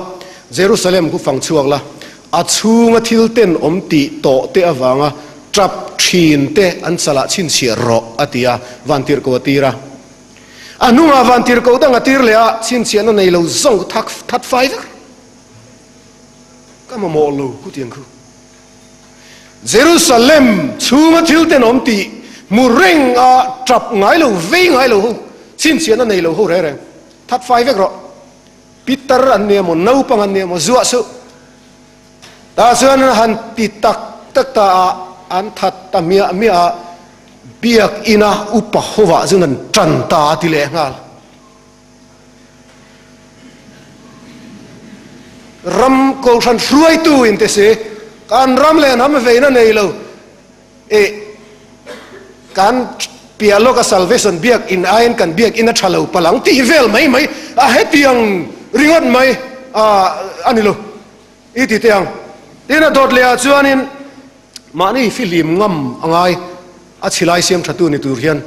Jerusalem khu fang chhuak la, a chhunga thil ten awm tih tawh te avanga tap thin te an chalah chhinchhiah rawh, a ti a, vantirhkoh a tir a. A hnungah vantirhkoh dang a tir leh a, chhinchhiahna nei lo zawng khu thak that fai vek. Ka mamawh lo khu tiang khu. Jerusalem chhunga thil ten awm tih hmu reng a tap ngai lo, vei ngai lo ho, chhinchhiahna nei lo ho reng reng that fai vek rawh. Pitar an nia maw, naupang an nia maw, zuah suh. Tah chuan an han ti tak tak ta a, an that ta miah miah a, biakina upa hovah chuan an tan ta a ti leh nghal. Ram kohhran hruaitu in ti si, kan ram leh hnam veina nei lo i kan piah lawka salvation biak in aiin kan biak in a tha lo palang tih vel mai mai a hetiang ringawt mai a ni lo i ti teh ang. Tin a dawt leh ah chuanin Mahni fihlim ngam a ngai a chhilai siam thatu ni tur hian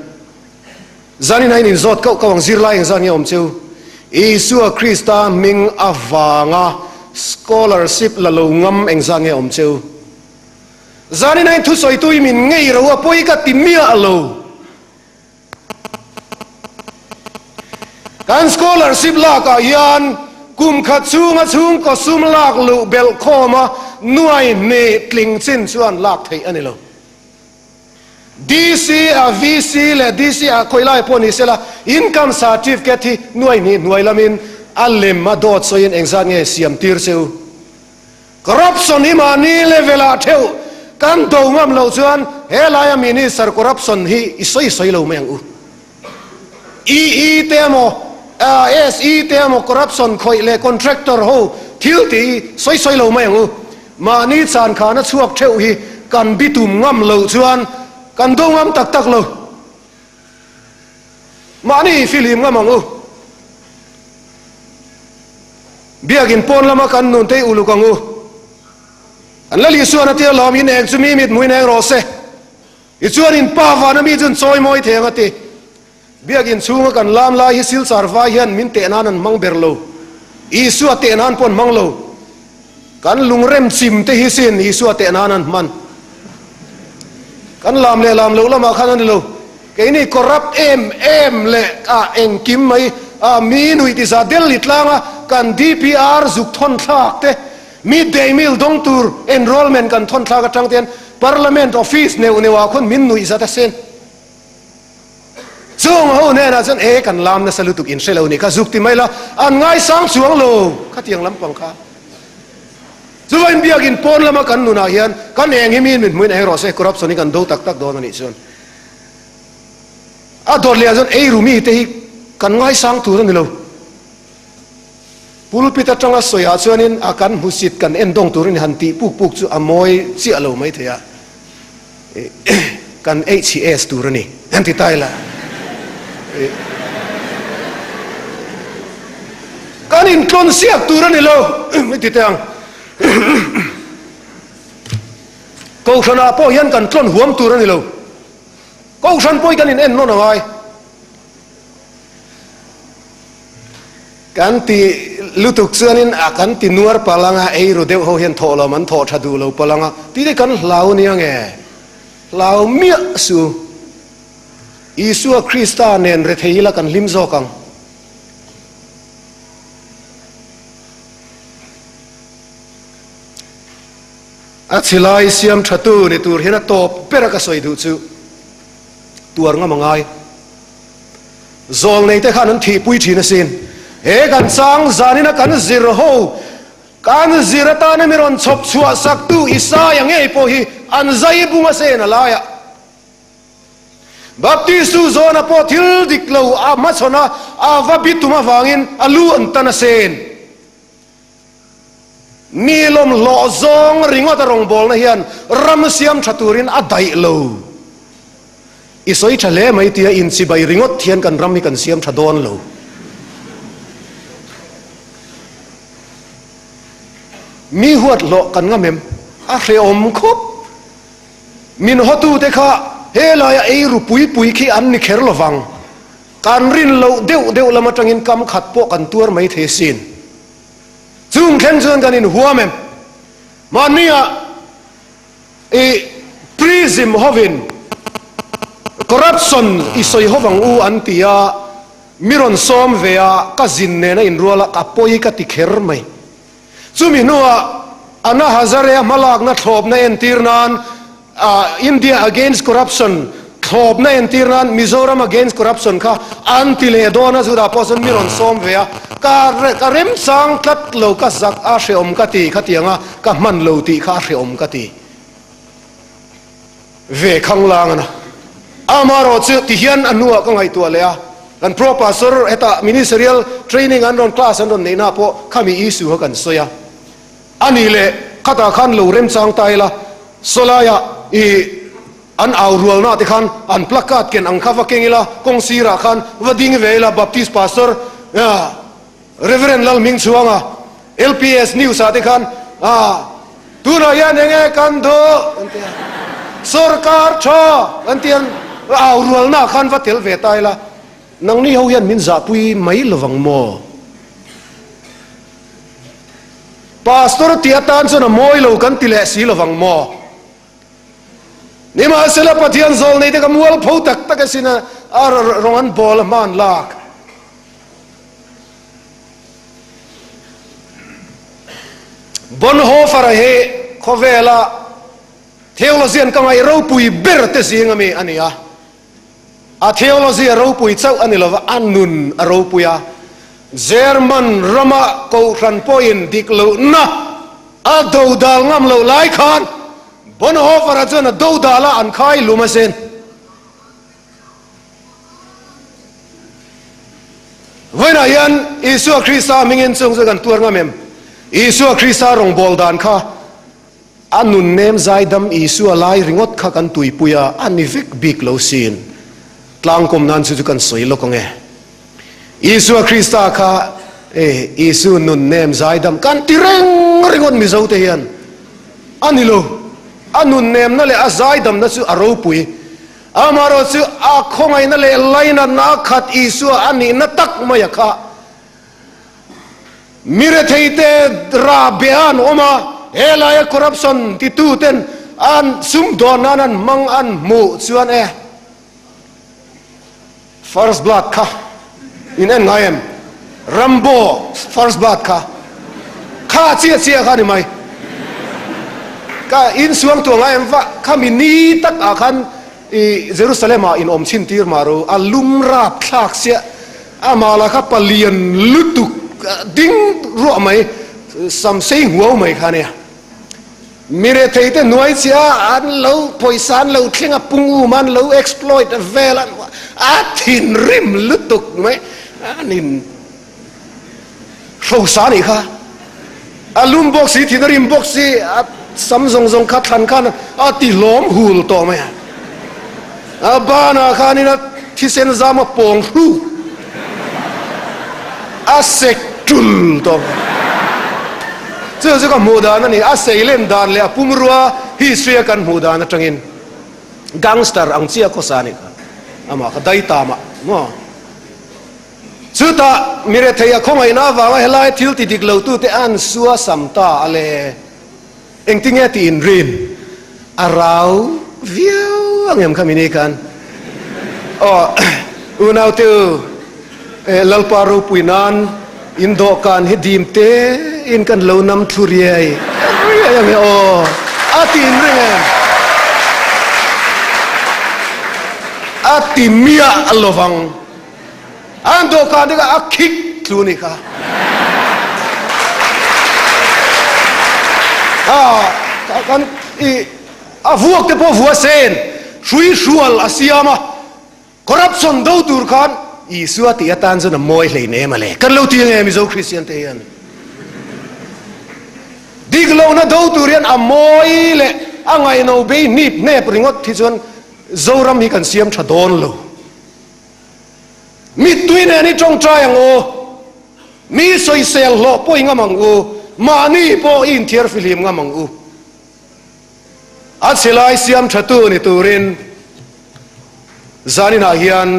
zanin a in inzawt kauh kauh ang zirlai engzat nge awm cheu? Isua Krista hming avanga scholarship la lo ngam engzat nge awm cheu? Zanin a in thusawitu i min ngei ro a pawi ka ti miah lo. Kan scholarship lakah hian kum khat chhunga chhungkaw sum lak luh belh khawma nuai hnih tling chin chuan lak theih a ni lo. DC a VC leh DC ah khawi lai pawh ni sela income certificate hi nuai hnih hnuai lamin a lem a dawt sawiin engzat nge siam tir che u? Corruption hi mahni level ah theuh kan do ngam loh chuan he laia minister corruption hi i sawi sawi lo mai ang u. EE te emaw SE te emaw corruption khawih leh contractor ho thil tih hi sawi sawi lo mai ang u. Mahni chan khana chhuak theuh hi kan bitum ngam loh chuan kan do ngam tak tak lo. Mahni i fihlim ngam ang u. Biakin pawn lama kan nun te i uluk ang u. An Lal Isuan a tia lawm in eng chu mi mit hmuin eng rawh se. I chuan in pa vana mi chun chawi mawi thei ang a ti. Biakin chhunga kan lam lai hi Silchar vai hian min teh nan an hmang ber lo. Isua teh nan pawh an hmang lo. Kan lungrem chim te hi sin Isua teh nan an hman. Kan lam leh lam loh lamah khan a ni lo. Keini corrupt em em leh ah engkim mai ah mi nuih ti za Delhi tlanga kan DPR zuk thawn thlak te, midday meal dawng tur enrollment kan thawn thlak atang te hian Parliament office neuh neuh ah khawn min nuih zat a sin. Chung ho hnenah chuan e kan lam nasa lutuk in hre lo nih kha zuk ti mai la an ngaisang chuang lo khatiang lampang kha. Chuvain biakin pawn lama kan nunah hian kan eng hi miin min hmuin eng rawh se corruption hi kan do tak tak dawn a nih chuan a dawt leh ah chuan eiru mite hi kan ngaisang tur a ni lo. Pulpit atanga sawi ah chuanin a kan hmusit kan endawng turin han tih puk puk chu a mawi chiah lo mai thei a. Kan HCS tur a ni an ti ta ila. Kan intlawn siak tur a ni lo i ti teh ang. Kohhranah pawh hian kan tlawn huam tur a ni lo. Kohhran pawh hi kan in en nawn a ngai. Kan ti lutuk chuanin a kan ti nuar palh ang a, ei ru deuh ho hian thawh lawm an thawh tha duh lo palh ang a, tih te kan hlau nia nge? Hlau miah su. Isua Krista nen rethei ila kan hlim zawk ang. A chhilai siam thatu ni tur hian a tawp ber a ka sawi duh chu tuar ngam a ngai. Zawlnei te khan an thihpui thin asin. He kan chang zanina kan zir ho, kan zir atana mi rawn chhawp chhuah saktu Isaia ngei pawh hi an zai bung a sen a laiah. Baptistu zawna pawh thil dik lo a hmachhawn a, a va bitum avangin a lu an tan a sen. Mi lawmhlawh zawng ringawt a rawngbawlna hian ram siam tha turin a daih lo. I sawi tha hle mai tia inchibai ringawt hian kan ram hi kan siam tha dawn lo. Mi huat hlawh kan ngam em? A hrehawm khawp. Min hawtute kha helaia ei ru pui pui khi an ni kher lovang. Kan rin loh deuh deuh lam atangin kam khat pawh kan tuar mai thei sin. Chung thleng chuan kan inhuam em? Mahnia i prism hovin corruption i sawi hovang u an ti a, mi rawn sawm ve a, ka zin nena inrual a, ka pawi ka ti kher mai. Chumi hnuah Anna Hazare-a hmalakna thlawpna entir nan India Against Corruption thlawpna entir nan Mizoram Against Corruption kha an ti leh dawn a, chutah pawh chuan mi rawn sawm ve a, ka ka remchang tlat lo, ka zak a hrehawm ka ti khatiang a, ka hman lo tih kha a hrehawm ka ti ve khanglang a na. Amaherawhchu tihian a hnuah ka ngaihtuah leh a, kan Pro Pastor hetah Ministerial Training an rawn class an rawn neihna ah pawh khami issue kha kan sawi a, a nih leh khatah khan lo remchang ta ila, sawlaiah i an au rualna te khan an placard ken ang kha va keng ila, kawng sirah khan va ding ve ila, Baptist Pastor Reverend Lalhmingchhuanga LPS News ah te khan tunah hian eng nge kan duh an ti a, sawrkar tha an ti a, au rualna khan va tel ve ta ila, nangni ho hian min zahpui mai lovang maw? Pastor tih atan chuan a mawi lo kan ti leh si lovang maw? Nimahsela Pathian zawlnei te ka mualpho tak tak asin a, a rawng an bawl a hman lak. Bonhoeffer-a hi khawvela theologian ka ngaih ropui ber te zing ami a ni a. A theology a ropui chauh a ni lova, a nun a ropui a. German rama kohhran pawhin dik lohna a dodal ngam loh lai khan Bonhoeffer-a chuan a dodal a, an khai lum asin. Vawiinah hian Isua Krista hmingin chung chu kan tuar ngam em? Isua Krista rawngbâwl dan kha a nun nem zaidam Isua lai ringawt kha kan tuipui a, a ni vek bik lo sin. Tlangkawm nan chu chu kan sawi lawk ang e. Isua Krista kha e Isu nun nem zaidam kan ti reng ringawt Mizo te hian a ni lo. A nun nemna leh a zaidamna chu a ropui. Amaherawh chu a khawngaihna leh lainatna a khat Isua a nihna tak mai a kha. Mi retheite rah beh an awm a, helaia corruption tituten an sumdawn nan an hmang an hmuh chuan e First Blood kha in en ngai em? Rambo First Blood kha kha chiah chiah kha ni mai. Ka in suang tuah ngai em va kha mi ni tak ah khan i Jerusalem ah in awm chhin tir mah ro a lum rap thlak siah amah lah kha palian lutuk ding ruah mai sam sei huau mai kha nia. Mi retheite hnuai chiah an lo pawisa an lo thleng a, pung um an lo exploit vel a, a thinrim lutuk mai an in hrosa anih kha. A lum bawk si, thin a rim bawk si, a sam zawng zawng kha thlan khan a ti hlawm hul tawh mai a. A banah khanin a thisen zam a pawng hruk a sek tul tawh mai. Chu chu ka hmuh dan a ni, a seilen dan leh a pumrua history a kan hmuh dan atangin gangster ang chiah khawsa a nih kha, amah kha daitamah maw. Chutah mi rethei a khawngaihna avanga helai thil ti dik lotute an suasam ta a le. Engtinge tih in rin a rau viau ang em kha mini khan aw unaute u Lalpa ropui nan in dawhkan hi dim te in kan lo nam thlu riai riai ang e aw a ti in ring em a ti miah lovang. An dawhkan te kha a khik tlu nih kha. Kan i a vuak te pawh vua sen hrui hrual a siam a, corruption do tur khan Isua tih atan chuan a mawi hlein em a le. Kan lo ti ange Mizo Kristian te hian. Dik lohna do tur hian a mawi leh a ngaihno bei hnip hnep ringawt hi chuan Zoram hi kan siam tha dawn lo. Mittui nen i tawngtai ang u, mi sawisel hlawh pawh i ngam ang u, mahni pawh i inthiar fihlim ngam ang u. A chhe lai siam thatu ni turin zaninah hian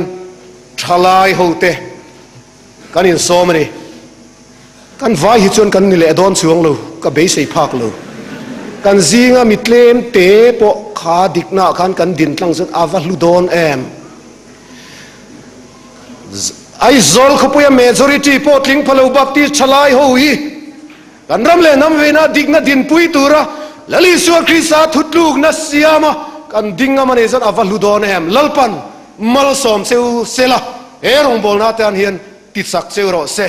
thalai hote kan insawm a ni. Kan vai hi chuan kan ni leh dawn chuang lo, ka beisei phak lo. Kan zinga mi tlem te pawh kha diknaah khan kan din tlang chuan a va hlu dawn em. Aizawl khawpuia majority pawh tling pha lo Baptist thalai ho hi kan ram leh hnam veina dikna dinpui tura Lal Isua Krista thutlukna siama kan ding ngam a nih chuan a va hlu dawn em. Lalpan malsawm cheu sela he rawngbawlna atan hian tichak cheu rawh se.